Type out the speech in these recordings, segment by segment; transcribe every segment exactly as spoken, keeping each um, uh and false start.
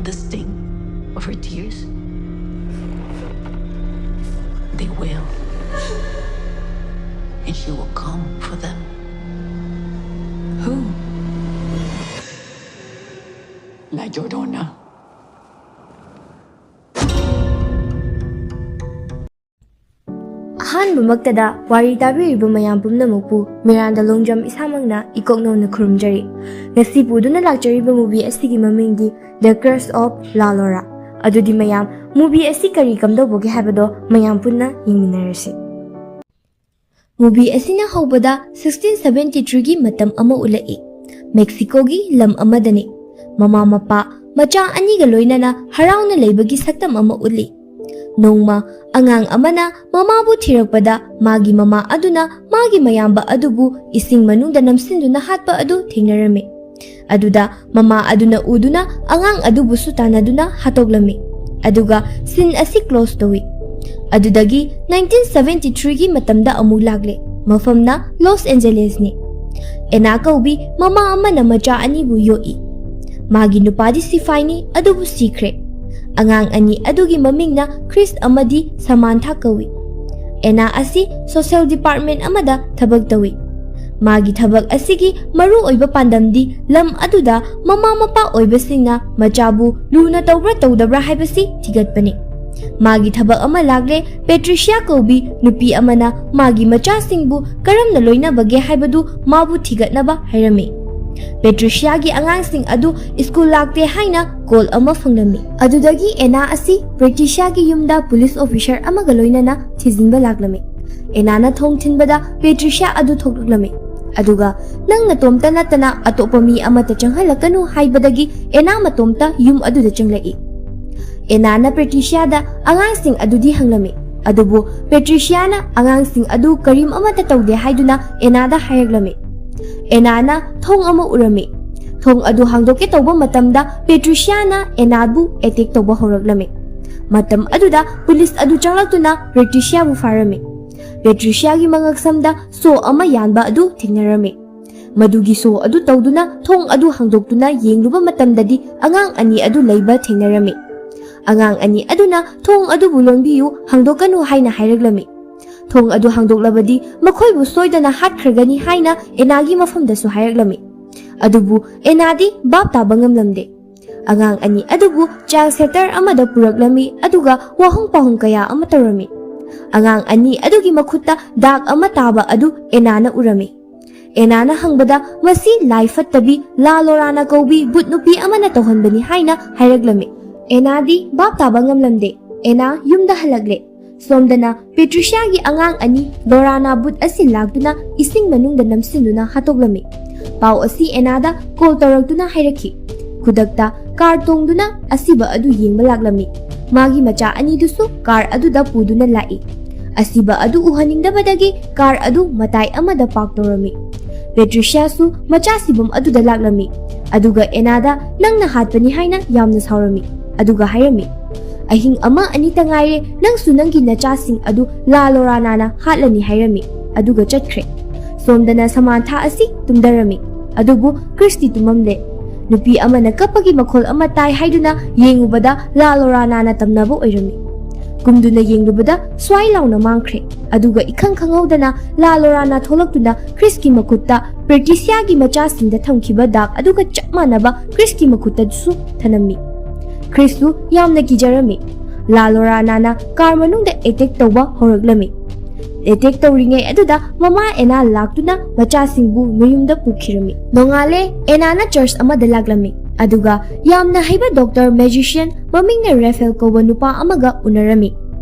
The sting of her tears? They will. And she will come for them. Who? La Llorona. ꯑꯍꯥꯟꯕꯃꯛꯇꯗ ꯋꯥꯔꯤ ꯇꯥꯕꯤꯔꯤꯕ ꯃꯌꯥꯝ ꯄꯨꯝꯅꯃꯛꯄꯨ ꯃꯤꯔꯥꯟꯗ ꯂꯣꯡꯖꯝ ꯏꯁꯥꯃꯛꯅ ꯏꯀꯣꯛ ꯅꯧꯅ ꯈꯨꯔꯨꯝꯖꯔꯤ꯫ ꯉꯁꯤ ꯄꯨꯗꯨꯅ ꯂꯥꯛꯆꯔꯤꯕ movie ꯑꯁꯤꯒꯤ ꯃꯃꯤꯡꯗꯤ The Curse of La Llora꯫ ꯑꯗꯨꯗꯤ ꯃꯌꯥꯝ, movie ꯑꯁꯤ ꯀꯔꯤ ꯀꯝꯗꯧꯕꯒꯦ ꯍꯥꯏꯕꯗꯣ ꯃꯌꯥꯝ ꯄꯨꯟꯅ ꯌꯦꯡꯃꯤꯟꯅꯔꯁꯤ꯫ Movie ꯑꯁꯤꯅ ꯍꯧꯕꯗ sixteen seventy-three ꯒꯤ ꯃꯇꯝ ꯑꯃ ꯎꯠꯂꯛꯏ꯫ ꯃꯦꯛꯁꯤꯀꯣꯒꯤ ꯂꯝ ꯑꯃꯗꯅꯤ꯫ ꯃꯃꯥ ꯃꯄꯥ ꯃꯆꯥ ꯑꯅꯤꯒ ꯂꯣꯏꯅꯅ ꯍꯔꯥꯎꯅ ꯂꯩꯕꯒꯤ ꯁꯛꯇꯝ ꯑꯃ ꯎꯠꯂꯤ꯫ ꯅꯣꯡꯃ ꯑꯉꯥꯡ ꯑꯃꯅ ꯃꯃꯥꯕꯨ ꯊꯤꯔꯛꯄꯗ ꯃꯥꯒꯤ ꯃꯃꯥ ꯑꯗꯨꯅ ꯃꯥꯒꯤ ꯃꯌꯥꯝꯕ ꯑꯗꯨꯕꯨ ꯏꯁꯤꯡ ꯃꯅꯨꯡꯗ ꯅꯝꯁꯤꯟꯗꯨꯅ ꯍꯥꯠꯄ ꯑꯗꯨ ꯊꯦꯡꯅꯔꯝꯃꯤ꯫ ꯑꯗꯨꯗ ꯃꯃꯥ ꯑꯗꯨꯅ ꯎꯗꯨꯅ ꯑꯉꯥꯡ ꯑꯗꯨꯕꯨꯁꯨ ꯇꯥꯟꯅꯗꯨꯅ ꯍꯥꯠꯇꯣꯛꯂꯝꯃꯤ꯫ ꯑꯗꯨꯒ scene ꯑꯁꯤ close ꯇꯧꯏ꯫ ꯑꯗꯨꯗꯒꯤ nineteen seventy-three ꯒꯤ ꯃꯇꯝꯗ ꯑꯃꯨꯛ ꯂꯥꯛꯂꯦ꯫ ꯃꯐꯝꯅ ꯂꯣꯁ ꯑꯦꯟꯖꯦꯂꯦꯁꯅꯤ꯫ ꯑꯦꯅꯥ ꯀꯧꯕꯤ ꯃꯃꯥ ꯑꯃꯅ ꯃꯆꯥ ꯑꯅꯤꯕꯨ ꯌꯣꯛꯏ꯫ ꯃꯥꯒꯤ ꯅꯨꯄꯥꯗꯤ ꯁꯤꯐꯥꯏꯅꯤ, ꯑꯗꯨꯕꯨ ꯁꯤꯈ꯭ꯔꯦ꯫ ꯑꯉꯥꯡ ꯑꯅꯤ ꯑꯗꯨꯒꯤ ꯃꯃꯤꯡꯅ ꯈ꯭ꯔꯤꯁ ꯑꯃꯗꯤ ꯁꯃꯥꯟꯊꯥ ꯀꯧꯏ꯫ ꯑꯦꯅꯥ ꯑꯁꯤ social department ꯑꯃꯗ ꯊꯕꯛ ꯇꯧꯏ꯫ ꯃꯥꯒꯤ ꯊꯕꯛ ꯑꯁꯤꯒꯤ ꯃꯔꯨ ꯑꯣꯏꯕ ꯄꯥꯟꯗꯝꯗꯤ ꯂꯝ ꯑꯗꯨꯗ ꯃꯃꯥ ꯃꯄꯥ ꯑꯣꯏꯕꯁꯤꯡꯅ ꯃꯆꯥꯕꯨ ꯂꯨꯅ ꯇꯧꯕ꯭ꯔꯥ ꯇꯧꯗꯕ꯭ꯔꯥ ꯍꯥꯏꯕꯁꯤ ꯊꯤꯒꯠꯄꯅꯤ꯫ ꯃꯥꯒꯤ ꯊꯕꯛ ꯑꯃ ꯂꯥꯛꯂꯦ꯫ ꯄꯦꯇ꯭ꯔꯤꯁꯤꯌꯥ ꯀꯧꯕꯤ ꯅꯨꯄꯤ ꯑꯃꯅ ꯃꯥꯒꯤ ꯃꯆꯥꯁꯤꯡꯕꯨ ꯀꯔꯝꯅ ꯂꯣꯏꯅꯕꯒꯦ ꯍꯥꯏꯕꯗꯨ ꯃꯥꯕꯨ ꯊꯤꯒꯠꯅꯕ ꯍꯥꯏꯔꯝꯃꯤ꯫ ꯄꯦꯇ꯭ꯔꯤꯁꯤꯌꯥꯒꯤ ꯑꯉꯥꯡꯁꯤꯡ ꯑꯗꯨ ꯁ꯭ꯀꯨꯜ ꯂꯥꯛꯇꯦ ꯍꯥꯏꯅ ꯀꯣꯜ ꯑꯃ ꯐꯪꯂꯝꯃꯤ꯫ ꯑꯗꯨꯗꯒꯤ ꯑꯦꯅꯥ ꯑꯁꯤ ꯄꯦꯇ꯭ꯔꯤꯁꯤꯌꯥꯒꯤ ꯌꯨꯝꯗ ꯄꯨꯂꯤꯁ ꯑꯣꯐꯤꯁꯔ ꯑꯃꯒ ꯂꯣꯏꯅꯅ ꯊꯤꯖꯤꯟꯕ ꯂꯥꯛꯂꯝꯃꯤ꯫ ꯑꯦꯅꯥꯅ ꯊꯣꯡ ꯊꯤꯟꯕꯗ ꯄꯦꯇ꯭ꯔꯤꯁꯤꯌꯥ ꯑꯗꯨ ꯊꯣꯛꯂꯛꯂꯝꯃꯤ꯫ ꯑꯗꯨꯒ ꯅꯪ ꯅꯇꯣꯝꯇ ꯅꯠꯇꯅ ꯑꯇꯣꯞꯄ ꯃꯤ ꯑꯃꯠꯇ ꯆꯪꯍꯜꯂꯛꯀꯅꯨ ꯍꯥꯏꯕꯗꯒꯤ ꯑꯦꯅꯥ ꯃꯇꯣꯝꯇ ꯌꯨꯝ ꯑꯗꯨꯗ ꯆꯪꯂꯛꯏ꯫ ꯑꯦꯅꯥꯅ ꯄꯦꯇ꯭ꯔꯤꯁꯤꯌꯥꯗ ꯑꯉꯥꯡꯁꯤꯡ ꯑꯗꯨꯗꯤ ꯍꯪꯂꯝꯃꯤ꯫ ꯑꯗꯨꯕꯨ ꯄꯦꯇ꯭ꯔꯤꯁꯤꯌꯥꯅ ꯑꯉꯥꯡꯁꯤꯡ ꯑꯗꯨ ꯀꯔꯤꯝ ꯑꯃꯠꯇ ꯇꯧꯗꯦ ꯍꯥꯏꯗꯨꯅ ꯑꯦꯅꯥꯗ ꯍꯥꯏꯔꯛꯂꯝꯃꯤ꯫ ꯑꯦꯅꯥꯅ ꯊꯣꯡ ꯑꯃ ꯎꯔꯝꯃꯤ꯫ ꯊꯣꯡ ꯑꯗꯨ ꯍꯥꯡꯗꯣꯛꯀꯦ ꯇꯧꯕ ꯃꯇꯝꯗ ꯄꯦꯇ꯭ꯔꯤꯁꯤꯌꯥꯅ ꯑꯦꯅꯥꯕꯨ attack ꯇꯧꯕ ꯍꯧꯔꯛꯂꯝꯃꯤ꯫ ꯃꯇꯝ ꯑꯗꯨꯗ ꯄꯨꯂꯤꯁ ꯑꯗꯨ ꯆꯪꯂꯛꯇꯨꯅ ꯄꯦꯇ꯭ꯔꯤꯁꯤꯌꯥꯕꯨ ꯐꯥꯔꯝꯃꯤ꯫ ꯄꯦꯇ꯭ꯔꯤꯁꯤꯌꯥꯒꯤ ꯃꯉꯛꯁꯝꯗ ꯁꯣ ꯑꯃ ꯌꯥꯟꯕ ꯑꯗꯨ ꯊꯦꯡꯅꯔꯝꯃꯤ꯫ ꯃꯗꯨꯒꯤ ꯁꯣ ꯑꯗꯨ ꯇꯧꯗꯨꯅ ꯊꯣꯡ ꯑꯗꯨ ꯍꯥꯡꯗꯣꯛꯇꯨꯅ ꯌꯦꯡꯂꯨꯕ ꯃꯇꯝꯗꯗꯤ ꯑꯉꯥꯡ ꯑꯅꯤ ꯑꯗꯨ ꯂꯩꯕ ꯊꯦꯡꯅꯔꯝꯃꯤ꯫ ꯑꯉꯥꯡ ꯑꯅꯤ ꯑꯗꯨꯅ "ꯊꯣꯡ ꯑꯗꯨꯕꯨ ꯂꯣꯟꯕꯤꯌꯨ, ꯍꯥꯡꯗꯣꯛꯀꯅꯨ" ꯍꯥꯏꯅ ꯍꯥꯏꯔꯛꯂꯝꯃꯤ꯫ ꯊꯣꯡ ꯑꯗꯨ ꯍꯥꯡꯗꯣꯛꯂꯕꯗꯤ ꯃꯈꯣꯏꯕꯨ ꯁꯣꯏꯗꯅ ꯍꯥꯠꯈ꯭ꯔꯒꯅꯤ ꯍꯥꯏꯅ ꯑꯦꯅꯥꯒꯤ ꯃꯐꯝꯗꯁꯨ ꯍꯥꯏꯔꯛꯂꯝꯃꯤ꯫ ꯑꯗꯨꯕꯨ ꯑꯦꯅꯥꯗꯤ ꯚꯥꯞ ꯇꯥꯕ ꯉꯝꯂꯝꯗꯦ꯫ ꯑꯉꯥꯡ ꯑꯅꯤ ꯑꯗꯨꯕꯨ ꯆꯥꯏꯜ ꯁꯦꯜꯇꯔ ꯑꯃꯗ ꯄꯨꯔꯛꯂꯝꯃꯤ, ꯑꯗꯨꯒ ꯋꯥꯍꯪ ꯄꯥꯎꯍꯪ ꯀꯌꯥ ꯑꯃ ꯇꯧꯔꯝꯃꯤ꯫ ꯑꯉꯥꯡ ꯑꯅꯤ ꯑꯗꯨꯒꯤ ꯃꯈꯨꯠꯇ ꯗꯥꯛ ꯑꯃ ꯇꯥꯕ ꯑꯗꯨ ꯑꯦꯅꯥꯅ ꯎꯔꯝꯃꯤ꯫ ꯑꯦꯅꯥꯅ ꯍꯪꯕꯗ, "ꯃꯁꯤ ꯂꯥꯏ ꯐꯠꯇꯕꯤ ꯂꯥ ꯂꯣꯔꯥꯅ ꯀꯧꯕꯤ ꯕꯨꯠ ꯅꯨꯄꯤ ꯑꯃꯅ ꯇꯧꯍꯟꯕꯅꯤ" ꯍꯥꯏꯅ ꯍꯥꯏꯔꯛꯂꯝꯃꯤ꯫ ꯑꯦꯅꯥꯗꯤ ꯚꯥꯞ ꯇꯥꯕ ꯉꯝꯂꯝꯗꯦ꯫ ꯑꯦꯅꯥ ꯌꯨꯝꯗ ꯍꯜꯂꯛꯂꯦ꯫ ꯁꯣꯝꯗꯅ ꯄꯦꯇ꯭ꯔꯤꯁꯤꯌꯥꯒꯤ ꯑꯉꯥꯡ ꯑꯅꯤ ꯂꯣꯔꯥꯅ ꯕꯨꯠ ꯑꯁꯤ ꯂꯥꯛꯇꯨꯅ ꯏꯁꯤꯡ ꯃꯅꯨꯡꯗ ꯅꯝꯁꯤꯟꯗꯨꯅ ꯍꯥꯠꯇꯣꯛꯂꯝꯃꯤ꯫ ꯄꯥꯎ ꯑꯁꯤ ꯑꯦꯅꯥꯗ ꯀꯣꯜ ꯇꯧꯔꯛꯇꯨꯅ ꯍꯥꯏꯔꯛꯈꯤ꯫ ꯈꯨꯗꯛꯇ ꯀꯥꯔ ꯇꯣꯡꯗꯨꯅ ꯑꯁꯤꯕ ꯑꯗꯨ ꯌꯦꯡꯕ ꯂꯥꯛꯂꯝꯃꯤ꯫ ꯃꯥꯒꯤ ꯃꯆꯥ ꯑꯅꯤꯗꯨꯁꯨ ꯀꯥꯔ ꯑꯗꯨꯗ ꯄꯨꯗꯨꯅ ꯂꯥꯛꯏ꯫ ꯑꯁꯤꯕ ꯑꯗꯨ ꯎꯍꯟꯅꯤꯡꯗꯕꯗꯒꯤ ꯀꯥꯔ ꯑꯗꯨ ꯃꯇꯥꯏ ꯑꯃꯗ ꯄꯥꯔꯛ ꯇꯧꯔꯝꯃꯤ꯫ ꯄꯦꯇ꯭ꯔꯤꯁꯤꯌꯥꯁꯨ ꯃꯆꯥ ꯁꯤꯐꯝ ꯑꯗꯨꯗ ꯂꯥꯛꯂꯝꯃꯤ, ꯑꯗꯨꯒ ꯑꯦꯅꯥꯗ "ꯅꯪꯅ ꯍꯥꯠꯄꯅꯤ" ꯍꯥꯏꯅ ꯌꯥꯝꯅ ꯁꯥꯎꯔꯝꯃꯤ, ꯑꯗꯨꯒ ꯍꯥꯏꯔꯝꯃꯤ, "ꯑꯍꯤꯡ ꯑꯃ ꯑꯅꯤꯇ ꯉꯥꯏꯔꯦ, ꯅꯪꯁꯨ ꯅꯪꯒꯤ ꯅꯆꯥꯁꯤꯡ ꯑꯗꯨ ꯂꯥ ꯂꯣꯔꯥꯅꯥꯅ ꯍꯥꯠꯂꯅꯤ" ꯍꯥꯏꯔꯝꯃꯤ, ꯑꯗꯨꯒ ꯆꯠꯈ꯭ꯔꯦ꯫ ꯁꯣꯝꯗꯅ ꯁꯃꯥꯟꯊꯥ ꯑꯁꯤ ꯇꯨꯝꯗꯔꯝꯃꯤ, ꯑꯗꯨꯕꯨ ꯀ꯭ꯔꯤꯁꯇꯤ ꯇꯨꯝꯃꯝꯂꯦ꯫ ꯅꯨꯄꯤ ꯑꯃꯅ ꯀꯞꯄꯒꯤ ꯃꯈꯣꯜ ꯑꯃ ꯇꯥꯏ ꯍꯥꯏꯗꯨꯅ ꯌꯦꯡꯉꯨꯕꯗ ꯂꯥ ꯂꯣꯔꯥꯅꯥꯅ ꯇꯝꯅꯕ ꯑꯣꯏꯔꯝꯃꯤ꯫ ꯀꯨꯝꯗꯨꯅ ꯌꯦꯡꯂꯨꯕꯗ ꯁ꯭ꯋꯥꯏ ꯂꯥꯎꯅ ꯃꯥꯡꯈ꯭ꯔꯦ, ꯑꯗꯨꯒ ꯏꯈꯪ ꯈꯪꯍꯧꯗꯅ ꯂꯥ ꯂꯣꯔꯥꯅꯥ ꯊꯣꯛꯂꯛꯇꯨꯅ ꯀ꯭ꯔꯤꯁꯀꯤ ꯃꯈꯨꯠꯇ ꯄꯦꯇ꯭ꯔꯤꯁꯤꯌꯥꯒꯤ ꯃꯆꯥꯁꯤꯡꯗ ꯊꯝꯈꯤꯕ ꯗꯥꯛ ꯑꯗꯨꯒ ꯆꯞ ꯃꯥꯟꯅꯕ ꯀ꯭ꯔꯤꯁꯀꯤ ꯃꯈꯨꯠꯇꯁꯨ ꯊꯅꯝꯃꯤ꯫ ꯀ꯭ꯔꯤꯁꯁꯨ ꯌꯥꯝꯅ ꯀꯤꯖꯔꯝꯃꯤ꯫ ꯂꯥ ꯂꯣꯔꯥꯅꯥꯅ ꯀꯥꯔ ꯃꯅꯨꯡꯗ ꯑꯦꯇꯦꯛ ꯇꯧꯕ ꯍꯧꯔꯛꯂꯝꯃꯤ꯫ ꯑꯦꯇꯦꯛ ꯇꯧꯔꯤꯉꯩ ꯑꯗꯨꯗ ꯃꯃꯥ ꯑꯦꯅꯥ ꯂꯥꯛꯇꯨꯅ ꯃꯆꯥꯁꯤꯡꯕꯨ ꯃꯌꯨꯝꯗ ꯄꯨꯈꯤꯔꯝꯃꯤ꯫ ꯅꯣꯡꯉꯥꯜꯂꯦ, ꯑꯦꯅꯥꯅ ꯆꯔꯆ ꯑꯃꯗ ꯂꯥꯛꯂꯝꯃꯤ, ꯑꯗꯨꯒ ꯌꯥꯝꯅ ꯍꯩꯕ ꯗꯣꯛꯇꯔ ꯃꯦꯖꯤꯁꯤꯌꯟ ꯃꯃꯤꯡꯅ ꯔꯦꯐꯦꯜ ꯀꯧꯕ ꯅꯨꯄꯥ ꯑꯃꯒ ꯎꯅꯔꯝꯃꯤ꯫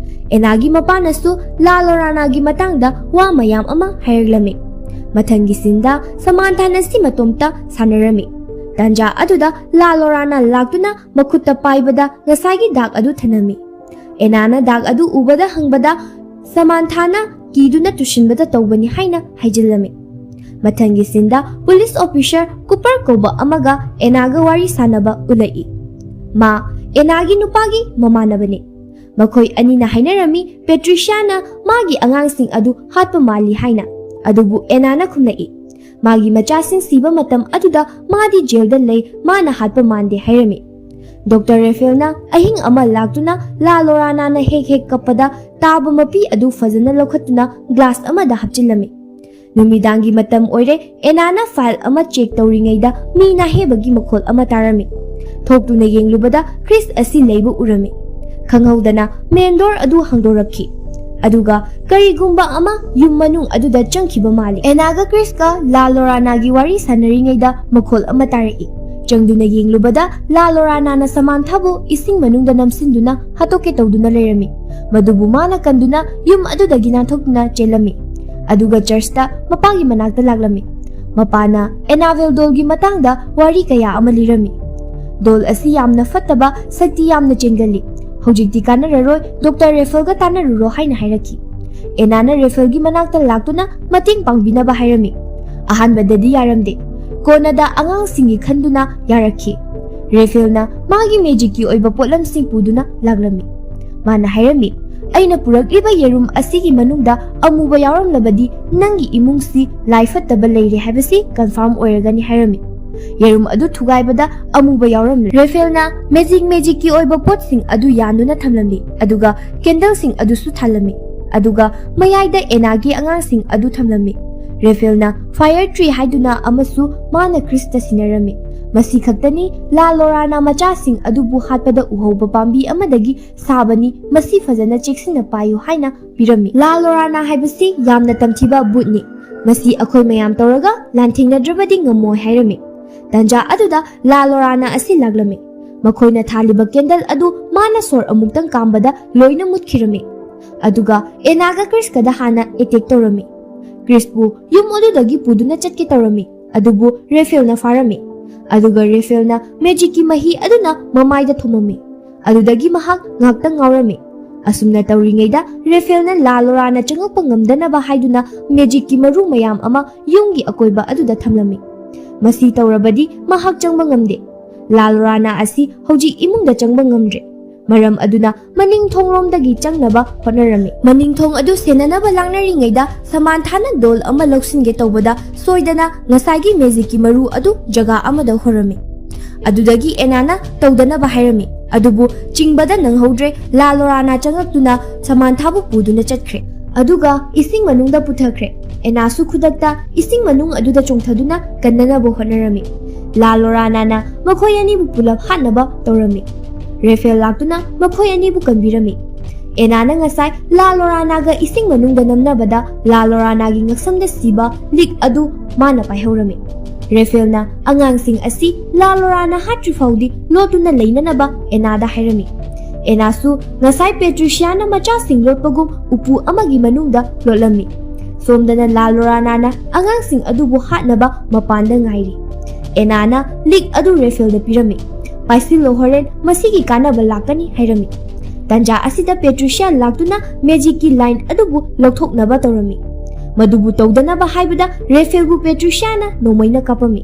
ꯑꯦꯅꯥꯒꯤ ꯃꯄꯥꯅꯁꯨ ꯂꯥ ꯂꯣꯔꯥꯅꯥꯒꯤ ꯃꯇꯥꯡꯗ ꯋꯥ ꯃꯌꯥꯝ ꯑꯃ ꯍꯥꯏꯔꯛꯂꯝꯃꯤ꯫ ꯃꯊꯪꯒꯤ ꯁꯤꯟꯗ ꯁꯃꯥꯟꯊꯥꯅ ꯁꯤ ꯃꯇꯣꯝꯇ ꯁꯥꯟꯅꯔꯝꯃꯤ꯫ ꯇꯥꯟꯖꯥ ꯑꯗꯨꯗ ꯂꯥ ꯂꯣꯔꯥꯅꯥ ꯂꯥꯛꯇꯨꯅ ꯃꯈꯨꯠꯇ ꯄꯥꯏꯕꯗ ꯉꯁꯥꯏꯒꯤ ꯗꯥꯛ ꯑꯗꯨ ꯊꯅꯝꯃꯤ꯫ ꯑꯦꯅꯥꯅ ꯗꯥꯛ ꯑꯗꯨ ꯎꯕꯗ ꯍꯪꯕꯗ, ꯁꯃꯥꯟꯊꯥꯅ ꯀꯤꯗꯨꯅ ꯇꯨꯁꯤꯟꯕꯗ ꯇꯧꯕꯅꯤ ꯍꯥꯏꯅ ꯍꯥꯏꯖꯤꯜꯂꯝꯃꯤ꯫ ꯃꯊꯪꯒꯤ ꯁꯤꯟꯗ ꯄꯨꯂꯤꯁ ꯑꯣꯐꯤꯁꯔ ꯀꯨꯄꯔ ꯀꯧꯕ ꯑꯃꯒ ꯑꯦꯅꯥꯒ ꯋꯥꯔꯤ ꯁꯥꯟꯅꯕ ꯎꯠꯂꯛꯏ꯫ ꯃꯥ ꯑꯦꯅꯥꯒꯤ ꯅꯨꯄꯥꯒꯤ ꯃꯃꯥꯟꯅꯕꯅꯤ꯫ ꯃꯈꯣꯏ ꯑꯅꯤꯅ ꯍꯥꯏꯅꯔꯝꯃꯤ ꯄꯦꯇ꯭ꯔꯤꯁꯤꯌꯥꯅ ꯃꯥꯒꯤ ꯑꯉꯥꯡꯁꯤꯡ ꯑꯗꯨ ꯍꯥꯠꯄ ꯃꯥꯜꯂꯤ ꯍꯥꯏꯅ, ꯑꯗꯨꯕꯨ ꯑꯦꯅꯥꯅ ꯈꯨꯝꯂꯛꯏ, ꯃꯥꯒꯤ ꯃꯆꯥꯁꯤꯡ ꯁꯤꯕ ꯃꯇꯝ ꯑꯗꯨꯗ ꯃꯥꯗꯤ ꯖꯦꯜꯗ ꯂꯩ, ꯃꯥꯅ ꯍꯥꯠꯄ ꯃꯥꯟꯗꯦ ꯍꯥꯏꯔꯝꯃꯤ꯫ ꯗꯣꯛꯇꯔ ꯔꯦꯐꯦꯜꯅ ꯑꯍꯤꯡ ꯑꯃ ꯂꯥꯛꯇꯨꯅ ꯂꯥ ꯂꯣꯔꯥꯅꯥꯅ ꯍꯦꯛ ꯍꯦꯛ ꯀꯞꯄꯗ ꯇꯥꯕ ꯃꯄꯤ ꯑꯗꯨ ꯐꯖꯅ ꯂꯧꯈꯠꯇꯨꯅ ꯒ꯭ꯂꯥꯁ ꯑꯃꯗ ꯍꯥꯞꯆꯤꯜꯂꯝꯃꯤ꯫ ꯅꯨꯃꯤꯗꯥꯡꯒꯤ ꯃꯇꯝ ꯑꯣꯏꯔꯦ, ꯑꯦꯅꯥꯅ ꯐꯥꯏꯜ ꯑꯃ ꯆꯦꯛ ꯇꯧꯔꯤꯉꯩꯗ ꯃꯤ ꯅꯥꯍꯦꯕꯒꯤ ꯃꯈꯣꯜ ꯑꯃ ꯇꯥꯔꯝꯃꯤ꯫ ꯊꯣꯛꯇꯨꯅ ꯌꯦꯡꯂꯨꯕꯗ ꯀ꯭ꯔꯤꯁ ꯑꯁꯤ ꯂꯩꯕ ꯎꯔꯝꯃꯤ꯫ ꯈꯪꯍꯧꯗꯅ ꯃꯦꯟ ꯗꯣꯔ ꯑꯗꯨ ꯍꯥꯡꯗꯣꯔꯛꯈꯤ꯫ ꯑꯗꯨꯒ ꯀꯔꯤꯒꯨꯝꯕ ꯑꯃ ꯌꯨꯝ ꯃꯅꯨꯡ ꯑꯗꯨꯗ ꯆꯪꯈꯤꯕ ꯃꯥꯜꯂꯤ꯫ ꯑꯦꯅꯥꯒ ꯀ꯭ꯔꯤꯁꯀ ꯂꯥ ꯂꯣꯔꯥꯅꯥꯒꯤ ꯋꯥꯔꯤ ꯁꯥꯟꯅꯔꯤꯉꯩꯗ ꯃꯈꯣꯜ ꯑꯃ ꯇꯥꯔꯛꯏ꯫ ꯆꯪꯗꯨꯅ ꯌꯦꯡꯂꯨꯕꯗ ꯂꯥ ꯂꯣꯔꯥꯅꯥꯅ ꯁꯃꯥꯟꯊꯥꯕꯨ ꯏꯁꯤꯡ ꯃꯅꯨꯡꯗ ꯅꯝꯁꯤꯟꯗꯨꯅ ꯍꯥꯠꯇꯣꯛꯀꯦ ꯇꯧꯗꯨꯅ ꯂꯩꯔꯝꯃꯤ꯫ ꯃꯗꯨꯕꯨ ꯃꯥꯅ ꯀꯟꯗꯨꯅ ꯌꯨꯝ ꯑꯗꯨꯗꯒꯤ ꯅꯥꯟꯊꯣꯛꯇꯨꯅ ꯆꯦꯜꯂꯝꯃꯤ꯫ ꯑꯗꯨꯒ ꯆꯔꯆꯇ ꯃꯄꯥꯒꯤ ꯃꯅꯥꯛꯇ ꯂꯥꯛꯂꯝꯃꯤ꯫ ꯃꯄꯥꯅ ꯑꯦꯅꯥꯕꯦꯜ ꯗꯣꯜꯒꯤ ꯃꯇꯥꯡꯗ ꯋꯥꯔꯤ ꯀꯌꯥ ꯑꯃ ꯂꯤꯔꯝꯃꯤ꯫ ꯗꯣꯜ ꯑꯁꯤ ꯌꯥꯝꯅ ꯐꯠꯇꯕ, ꯁꯛꯇꯤ ꯌꯥꯝꯅ ꯆꯦꯟꯒꯜꯂꯤ꯫ ꯍꯧꯖꯤꯛꯇꯤ ꯀꯥꯟꯅꯔꯔꯣꯏ, ꯗꯣꯛꯇꯔ ꯔꯦꯐꯦꯜꯒ ꯇꯥꯟꯅꯔꯨꯔꯣ ꯍꯥꯏꯅ ꯍꯥꯏꯔꯛꯈꯤ꯫ ꯑꯦꯅꯥꯅ ꯔꯦꯐꯦꯜꯒꯤ ꯃꯅꯥꯛꯇ ꯂꯥꯛꯇꯨꯅ ꯃꯇꯦꯡ ꯄꯥꯡꯕꯤꯅꯕ ꯍꯥꯏꯔꯝꯃꯤ꯫ ꯑꯍꯥꯟꯕꯗꯗꯤ ꯌꯥꯔꯝꯗꯦ꯫ ꯀꯣꯟꯅꯗ ꯑꯉꯥꯡꯁꯤꯡꯒꯤ ꯈꯟꯗꯨꯅ ꯌꯥꯔꯛꯈꯤ꯫ ꯔꯦꯐꯦꯜꯅ ꯃꯥꯒꯤ ꯃꯦꯖꯤꯛꯀꯤ ꯑꯣꯏꯕ ꯄꯣꯠꯂꯝꯁꯤꯡ ꯄꯨꯗꯨꯅ ꯂꯥꯛꯂꯝꯃꯤ꯫ ꯃꯥꯅ ꯍꯥꯏꯔꯝꯃꯤ, "ꯑꯩꯅ ꯄꯨꯔꯛꯂꯤꯕ ꯌꯦꯔꯨꯝ ꯑꯁꯤꯒꯤ ꯃꯅꯨꯡꯗ ꯑꯃꯨꯕ ꯌꯥꯎꯔꯝꯂꯕꯗꯤ ꯅꯪꯒꯤ ꯏꯃꯨꯡꯁꯤ ꯂꯥꯏ ꯐꯠꯇꯕ ꯂꯩꯔꯦ ꯍꯥꯏꯕꯁꯤ ꯀꯟꯐꯥꯔꯝ ꯑꯣꯏꯔꯒꯅꯤ" ꯍꯥꯏꯔꯝꯃꯤ꯫ ꯌꯦꯔꯨꯝ ꯑꯗꯨ ꯊꯨꯒꯥꯏꯕꯗ ꯑꯃꯨꯕ ꯌꯥꯎꯔꯝꯂꯦ꯫ ꯔꯦꯐꯦꯜꯅ ꯃꯦꯖꯤꯛ ꯃꯦꯖꯤꯛꯀꯤ ꯑꯣꯏꯕ ꯄꯣꯠꯁꯤꯡ ꯑꯗꯨ ꯌꯥꯟꯗꯨꯅ ꯊꯝꯂꯝꯃꯤ, ꯑꯗꯨꯒ ꯀꯦꯟꯗꯜꯁꯤꯡ ꯑꯗꯨꯁꯨ ꯊꯥꯜꯂꯝꯃꯤ, ꯑꯗꯨꯒ ꯃꯌꯥꯏꯗ ꯑꯦꯅꯥꯒꯤ ꯑꯉꯥꯡꯁꯤꯡ ꯑꯗꯨ ꯊꯝꯂꯝꯃꯤ꯫ ꯔꯦꯐꯦꯜꯅ ꯐꯥꯌꯔ ꯇ꯭ꯔꯤ ꯍꯥꯏꯗꯨꯅ ꯑꯃꯁꯨ ꯃꯥꯅ ꯀ꯭ꯔꯤꯁꯇ ꯁꯤꯟꯅꯔꯝꯃꯤ꯫ ꯃꯁꯤ ꯈꯛꯇꯅꯤ ꯂꯥ ꯂꯣꯔꯥꯅ ꯃꯆꯥꯁꯤꯡ ꯑꯗꯨꯕꯨ ꯍꯥꯠꯄꯗ ꯎꯍꯧꯕ ꯄꯥꯝꯕꯤ ꯑꯃꯗꯒꯤ ꯁꯥꯕꯅꯤ, ꯃꯁꯤ ꯐꯖꯅ ꯆꯦꯛꯁꯤꯟꯅ ꯄꯥꯏꯌꯨ ꯍꯥꯏꯅ ꯄꯤꯔꯝꯃꯤ꯫ ꯂꯥ ꯂꯣꯔꯥꯅ ꯍꯥꯏꯕꯁꯤ ꯌꯥꯝꯅ ꯇꯝꯊꯤꯕ ꯕꯨꯠꯅꯤ, ꯃꯁꯤ ꯑꯩꯈꯣꯏ ꯃꯌꯥꯝ ꯇꯧꯔꯒ ꯂꯥꯟꯊꯦꯡꯅꯗ꯭ꯔꯕꯗꯤ ꯉꯝꯃꯣꯏ ꯍꯥꯏꯔꯝꯃꯤ꯫ ꯇꯥꯟꯖꯥ ꯑꯗꯨꯗ ꯂꯥ ꯂꯣꯔꯥꯅ ꯑꯁꯤ ꯂꯥꯛꯂꯝꯃꯤ꯫ ꯃꯈꯣꯏꯅ ꯊꯥꯜꯂꯤꯕ ꯀꯦꯟꯗꯜ ꯑꯗꯨ ꯃꯥꯅ ꯁꯣꯔ ꯑꯃꯨꯛꯇꯪ ꯀꯥꯝꯕꯗ ꯂꯣꯏꯅ ꯃꯨꯠꯈꯤꯔꯝꯃꯤ꯫ ꯑꯗꯨꯒ ꯑꯦꯅꯥꯒ ꯀ꯭ꯔꯤꯁꯀꯗ ꯍꯥꯟꯅ ꯑꯦꯇꯦꯛ ꯇꯧꯔꯝꯃꯤ꯫ ꯀ꯭ꯔꯤꯁꯄꯨ ꯌꯨꯝ ꯑꯗꯨꯗꯒꯤ ꯄꯨꯗꯨꯅ ꯆꯠꯀꯦ ꯇꯧꯔꯝꯃꯤ, ꯑꯗꯨꯕꯨ ꯔꯦꯐꯦꯜꯅ ꯐꯥꯔꯝꯃꯤ꯫ ꯑꯗꯨꯒ ꯔꯦꯐꯦꯜꯅ ꯃꯦꯖꯤꯛꯀꯤ ꯃꯍꯤ ꯑꯗꯨꯅ ꯃꯃꯥꯏꯗ ꯊꯣꯝꯃꯝꯃꯤ꯫ ꯑꯗꯨꯗꯒꯤ ꯃꯍꯥꯛ ꯉꯥꯛꯇꯪ ꯉꯥꯎꯔꯝꯃꯤ꯫ ꯑꯁꯨꯝꯅ ꯇꯧꯔꯤꯉꯩꯗ ꯔꯦꯐꯦꯜꯅ ꯂꯥ ꯂꯣꯔꯥꯅ ꯆꯪꯉꯛꯄ ꯉꯝꯗꯅꯕ ꯍꯥꯏꯗꯨꯅ ꯃꯦꯖꯤꯛꯀꯤ ꯃꯔꯨ ꯃꯌꯥꯝ ꯑꯃ ꯌꯨꯝꯒꯤ ꯑꯀꯣꯏꯕ ꯑꯗꯨꯗ ꯊꯝꯂꯝꯃꯤ꯫ ꯃꯁꯤ ꯇꯧꯔꯕꯗꯤ ꯃꯍꯥꯛ ꯆꯪꯕ ꯉꯝꯗꯦ꯫ ꯂꯥ ꯂꯣꯔꯥꯅ ꯑꯁꯤ ꯍꯧꯖꯤꯛ ꯏꯃꯨꯡꯗ ꯆꯪꯕ ꯉꯝꯗ꯭ꯔꯦ꯫ ꯃꯔꯝ ꯑꯗꯨꯅ ꯃꯅꯤꯡ ꯊꯣꯡꯂꯣꯝꯗꯒꯤ ꯆꯪꯅꯕ ꯍꯣꯠꯅꯔꯝꯃꯤ꯫ ꯃꯅꯤꯡ ꯊꯣꯡ ꯑꯗꯨ ꯁꯦꯟꯅꯅꯕ ꯂꯥꯛꯅꯔꯤꯉꯩꯗ ꯁꯃꯥꯟꯊꯥꯅ ꯗꯣꯜ ꯑꯃ ꯂꯧꯁꯤꯟꯒꯦ ꯇꯧꯕꯗ ꯁꯣꯏꯗꯅ ꯉꯁꯥꯏꯒꯤ ꯃꯦꯖꯤꯛꯀꯤ ꯃꯔꯨ ꯑꯗꯨ ꯖꯒꯥ ꯑꯃꯗ ꯍꯣꯔꯝꯃꯤ꯫ ꯑꯗꯨꯗꯒꯤ ꯑꯦꯅꯥꯅ ꯇꯧꯗꯅꯕ ꯍꯥꯏꯔꯝꯃꯤ꯫ ꯑꯗꯨꯕꯨ ꯆꯤꯡꯕꯗ ꯅꯪꯍꯧꯗ꯭ꯔꯦ, ꯂꯥ ꯂꯣꯔꯥꯅ ꯆꯪꯂꯛꯇꯨꯅ ꯁꯃꯥꯟꯊꯥꯕꯨ ꯄꯨꯗꯨꯅ ꯆꯠꯈ꯭ꯔꯦ꯫ ꯑꯗꯨꯒ ꯏꯁꯤꯡ ꯃꯅꯨꯡꯗ ꯄꯨꯊꯈ꯭ꯔꯦ꯫ ꯑꯦꯅꯥꯁꯨ ꯈꯨꯗꯛꯇ ꯏꯁꯤꯡ ꯃꯅꯨꯡ ꯑꯗꯨꯗ ꯆꯣꯡꯊꯗꯨꯅ ꯀꯟꯅꯅꯕ ꯍꯣꯠꯅꯔꯝꯃꯤ꯫ ꯂꯥ ꯂꯣꯔꯥꯅꯥꯅ ꯃꯈꯣꯏ ꯑꯅꯤꯕꯨ ꯄꯨꯂꯞ ꯍꯥꯠꯅꯕ ꯇꯧꯔꯝꯃꯤ꯫ ꯔꯦꯐꯦꯜ ꯂꯥꯛꯇꯨꯅ ꯃꯈꯣꯏ ꯑꯅꯤꯕꯨ ꯀꯟꯕꯤꯔꯝꯃꯤ꯫ ꯑꯦꯅꯥꯅ ꯉꯁꯥꯏ ꯂꯥ ꯂꯣꯔꯥꯅꯥꯒ ꯏꯁꯤꯡ ꯃꯅꯨꯡꯗ ꯅꯝꯅꯕꯗ ꯂꯥ ꯂꯣꯔꯥꯅꯥꯒꯤ ꯉꯛꯁꯝꯗ ꯁꯤꯕ ꯂꯤꯛ ꯑꯗꯨ ꯃꯥꯅ ꯄꯥꯏꯍꯧꯔꯝꯃꯤ꯫ ꯔꯦꯐꯦꯜꯅ ꯑꯉꯥꯡꯁꯤꯡ ꯑꯁꯤ ꯂꯥ ꯂꯣꯔꯥꯅ ꯍꯥꯠꯇ꯭ꯔꯤ ꯐꯥꯎꯗꯤ ꯂꯣꯠꯇꯨꯅ ꯂꯩꯅꯅꯕ ꯑꯦꯅꯥꯗ ꯍꯥꯏꯔꯝꯃꯤ꯫ ꯑꯦꯅꯥꯁꯨ ꯉꯁꯥꯏ ꯄꯦꯇ꯭ꯔꯤꯁꯤꯌꯥꯅ ꯃꯆꯥꯁꯤꯡ ꯂꯣꯠꯄꯒꯨꯝ ꯎꯄꯨ ꯑꯃꯒꯤ ꯃꯅꯨꯡꯗ ꯂꯣꯠꯂꯝꯃꯤ꯫ ꯁꯣꯝꯗꯅ ꯂꯥ ꯂꯣꯔꯥꯅꯥꯅ ꯑꯉꯥꯡꯁꯤꯡ ꯑꯗꯨꯕꯨ ꯍꯥꯠꯅꯕ ꯃꯄꯥꯟꯗ ꯉꯥꯏꯔꯤ꯫ ꯑꯦꯅꯥꯅ ꯂꯤꯛ ꯑꯗꯨ ꯔꯦꯐꯦꯜꯗ ꯄꯤꯔꯝꯃꯤ꯫ "ꯄꯥꯏꯁꯤꯜꯂꯣ, ꯍꯣꯔꯦꯟ ꯃꯁꯤꯒꯤ ꯀꯥꯟꯅꯕ ꯂꯥꯛꯀꯅꯤ" ꯍꯥꯏꯔꯝꯃꯤ꯫ ꯇꯥꯟꯖꯥ ꯑꯁꯤꯗ ꯄꯦꯇ꯭ꯔꯤꯁꯤꯌꯥ ꯂꯥꯛꯇꯨꯅ ꯃꯦꯖꯤꯛꯀꯤ ꯂꯥꯏꯟ ꯑꯗꯨꯕꯨ ꯂꯧꯊꯣꯛꯅꯕ ꯇꯧꯔꯝꯃꯤ꯫ ꯃꯗꯨꯕꯨ ꯇꯧꯗꯅꯕ ꯍꯥꯏꯕꯗ ꯔꯦꯐꯦꯜꯕꯨ ꯄꯦꯇ꯭ꯔꯤꯁꯤꯌꯥꯅ ꯅꯣꯡꯃꯩꯅ ꯀꯥꯞꯄꯝꯃꯤ꯫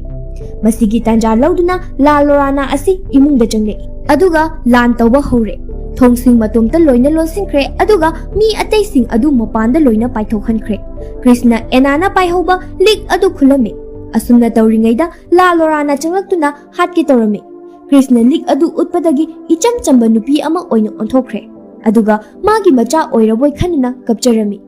ꯃꯁꯤꯒꯤ ꯇꯥꯟꯖꯥ ꯂꯧꯗꯨꯅ ꯂꯥ ꯂꯣꯔꯥꯅꯥ ꯑꯁꯤ ꯏꯃꯨꯡꯗ ꯆꯪꯂꯛꯏ꯫ ꯑꯗꯨꯒ ꯂꯥꯟ ꯇꯧꯕ ꯍꯧꯔꯦ꯫ ꯊꯣꯡꯁꯤꯡ ꯃꯇꯣꯝꯇ ꯂꯣꯏꯅ ꯂꯣꯟꯁꯤꯟꯈ꯭ꯔꯦ, ꯑꯗꯨꯒ ꯃꯤ ꯑꯇꯩꯁꯤꯡ ꯑꯗꯨ ꯃꯄꯥꯟꯗ ꯂꯣꯏꯅ ꯄꯥꯏꯊꯣꯛꯍꯟꯈ꯭ꯔꯦ꯫ ꯀ꯭ꯔꯤꯁꯅ ꯑꯦꯅꯥꯅ ꯄꯥꯏꯍꯧꯕ ꯂꯤꯛ ꯑꯗꯨ ꯈꯨꯜꯂꯝꯃꯤ꯫ ꯑꯁꯨꯝꯅ ꯇꯧꯔꯤꯉꯩꯗ ꯂꯥ ꯂꯣꯔꯥꯅꯥ ꯆꯪꯂꯛꯇꯨꯅ ꯍꯥꯠꯀꯦ ꯇꯧꯔꯝꯃꯤ꯫ ꯀ꯭ꯔꯤꯁꯅ ꯂꯤꯛ ꯑꯗꯨ ꯎꯠꯄꯗꯒꯤ ꯏꯆꯝ ꯆꯝꯕ ꯅꯨꯄꯤ ꯑꯃ ꯑꯣꯏꯅ ꯑꯣꯟꯊꯣꯛꯈ꯭ꯔꯦ꯫ ꯑꯗꯨꯒ ꯃꯥꯒꯤ ꯃꯆꯥ ꯑꯣꯏꯔꯕꯣꯏ ꯈꯟꯗꯨꯅ ꯀꯞꯆꯔꯝꯃꯤ꯫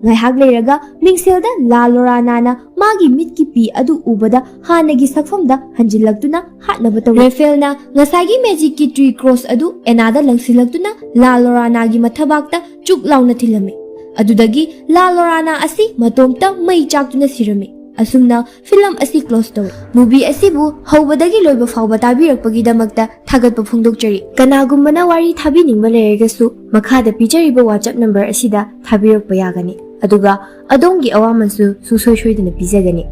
ꯉꯥꯏꯍꯥꯛ ꯂꯩꯔꯒ ꯃꯤꯡꯁꯦꯜꯗ ꯂꯥ ꯂꯣꯔꯥꯅꯥꯅ ꯃꯥꯒꯤ ꯃꯤꯠꯀꯤ ꯄꯤ ꯑꯗꯨ ꯎꯕꯗ ꯍꯥꯟꯅꯒꯤ ꯁꯛꯐꯝꯗ ꯍꯟꯖꯤꯜꯂꯛꯇꯨꯅ ꯍꯥꯠꯅꯕ ꯇꯧꯔꯤ꯫ ꯔꯦꯐꯦꯜꯅ ꯉꯁꯥꯏꯒꯤ ꯃꯦꯖꯤꯛꯀꯤ ꯇ꯭ꯔꯤ ꯀ꯭ꯔꯣꯁ ꯑꯗꯨ ꯑꯦꯅꯥꯗ ꯂꯪꯁꯤꯜꯂꯛꯇꯨꯅ ꯂꯥ ꯂꯣꯔꯥꯅꯥꯒꯤ ꯃꯊꯕꯥꯛꯇ ꯆꯨꯛ ꯂꯥꯎꯅ ꯊꯤꯜꯂꯝꯃꯤ꯫ ꯑꯗꯨꯗꯒꯤ ꯂꯥ ꯂꯣꯔꯥꯅꯥ ꯑꯁꯤ ꯃꯇꯣꯝꯇ ꯃꯩ ꯆꯥꯛꯇꯨꯅ ꯁꯤꯔꯝꯃꯤ꯫ ꯑꯁꯨꯝꯅ ꯐꯤꯂꯝ ꯑꯁꯤ ꯀ꯭ꯂꯣꯁ ꯇꯧꯏ꯫ ꯃꯨꯚꯤ ꯑꯁꯤꯕꯨ ꯍꯧꯕꯗꯒꯤ ꯂꯣꯏꯕ ꯐꯥꯎꯕ ꯇꯥꯕꯤꯔꯛꯄꯒꯤꯗꯃꯛꯇ ꯊꯥꯒꯠꯄ ꯐꯣꯡꯗꯣꯛꯆꯔꯤ꯫ ꯀꯅꯥꯒꯨꯝꯕꯅ ꯋꯥꯔꯤ ꯊꯥꯕꯤꯅꯤꯡꯕ ꯂꯩꯔꯒꯁꯨ ꯃꯈꯥꯗ ꯄꯤꯖꯔꯤꯕ WhatsApp ꯅꯝꯕꯔ ꯑꯁꯤꯗ ꯊꯥꯕꯤꯔꯛꯄ ꯌꯥꯒꯅꯤ꯫ ꯑꯗꯨꯒ ꯑꯗꯣꯝꯒꯤ ꯑꯋꯥꯃꯟꯁꯨ ꯁꯨꯡꯁꯣꯏ ꯁꯣꯏꯗꯅ ꯄꯤꯖꯒꯅꯤ꯫